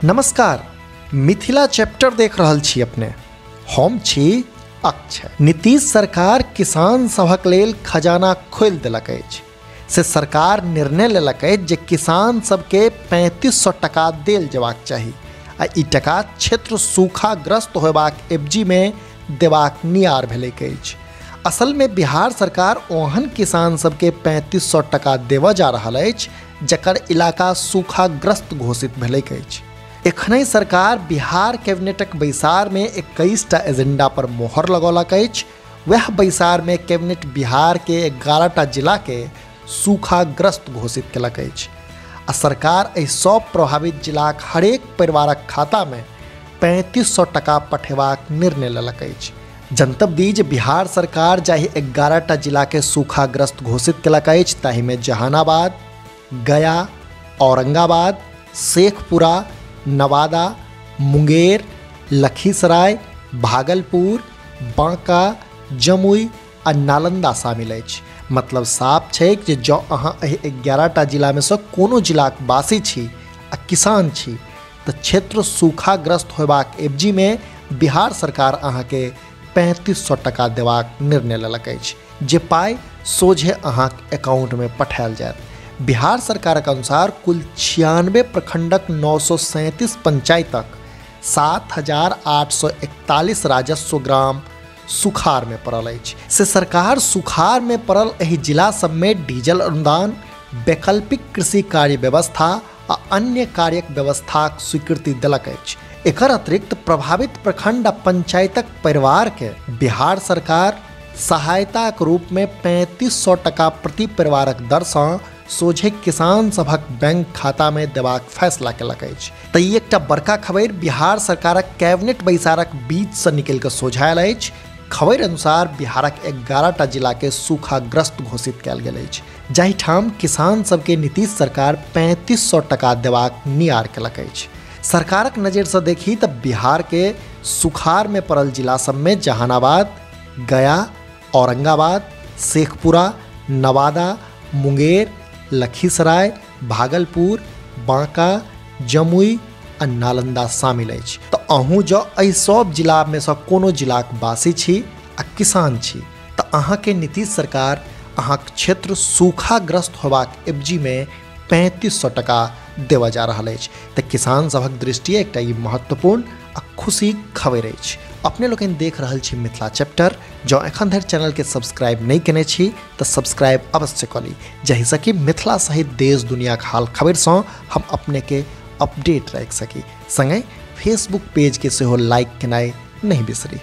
नमस्कार, मिथिला चैप्टर देख रहल छी अपने। हम छी अक्षय। नीतीश सरकार किसान सभक लेल खजाना खोलि देलक अछि। से सरकार निर्णय लेलक अछि जे किसान सबके 3500 टका देल जेबाक चाही आ ई टका क्षेत्र सूखाग्रस्त होयबाक एवजीमे देबाक नियार भेलैक अछि। असल में बिहार सरकार ओहन किसान सबके 3500 टका देबऽ जा रहल अछि जकर इलाका सूखाग्रस्त घोषित भेलैक अछि। एखनहि सरकार बिहार कैबिनेटक बैसार में 21टा एजेंडा पर मोहर लगौलक अछि। वएह बैसार में कैबिनेट बिहार के 11टा जिला के सूखाग्रस्त घोषित केलक अछि आ सरकार एहि सब प्रभावित जिलाक हरेक परिवारक खाता में 3500 टका पठेबाक निर्णय लेलक अछि। जनतब दी जे बिहार सरकार जाहि 11टा जिला के सूखाग्रस्त घोषित केलक अछि ताहिमे जहानाबाद, गया, औरंगाबाद, शेखपुरा, नवादा, मुंगेर, लखीसराय, भागलपुर, बांका, जमुई आ नालंदा शामिल अछि। मतलब साफ छै जे जँ अहाँ एहि 11टा जिलामे सँ कोनो जिलाक वासी छी आ किसान छी तऽ क्षेत्र सूखाग्रस्त होयबाक एवजीमे बिहार सरकार अहाँके 3500 टका देबाक निर्णय लेलक अछि, जे पाइ सोझे अहाँक अकाउंटमे पठायल जायत। बिहार सरकारक अनुसार कुल 96 प्रखंडक 937 पंचायतक 7841 राजस्व ग्राम सुखार में पड़ल अछि। से सरकार सुखार में पड़ल एहि जिला सबमे डीजल अनुदान, वैकल्पिक कृषि कार्य व्यवस्था आ अन्य कार्यक व्यवस्थाक स्वीकृति देलक अछि। एकर अतिरिक्त प्रभावित प्रखंड आ पंचायतक परिवार के बिहार सरकार सहायताक रूप में 3500 टका प्रति परिवारक दरसँ सोझे किसान सभक बैंक खाता में देबाक फैसला केलक अछि। तऽ ई एकटा बड़का खबरि बिहार सरकारक कैबिनेट बैसारक बीचसँ निकलि कऽ सोझायल अछि। खबरि अनुसार बिहारक 11टा जिला के सूखाग्रस्त घोषित कयल गेल अछि, जाहिठाम किसान सबके नीतीश सरकार 3500 टका देबाक नियार केलक अछि। सरकारक नजरिसँ देखी तऽ बिहार के सुखार में पड़ल जिला सबमे जहानाबाद, गया, औरंगाबाद, शेखपुरा, नवादा, मुंगेर, लखीसराय, भागलपुर, बांका, जमुई आ नालंदा शामिल अछि। तऽ अहूँ जँ एहि सब जिलामे सँ कोनो जिलाक वासी छी आ किसान छी तऽ अहाँके नीतीश सरकार अहाँक क्षेत्र सूखाग्रस्त होयबाक एवजीमे 3500 टका देबऽ जा रहल अछि। तऽ किसान सभक दृष्टिए एकटा ई महत्वपूर्ण आ खुशी खबरि अछि। अपने लोकनि देख रहल छी मिथिला चैप्टर। जँ एखन धरि चैनलके सब्सक्राइब नहि केने छी तऽ सब्सक्राइब अवश्य कऽ ली, जाहिसँ कि मिथिला सहित देश दुनियाक हाल खबरिसँ हम अपनेके अपडेट राखि सकी। संगहि फेसबुक पेजके सेहो लाइक केनाइ नहि बिसरी।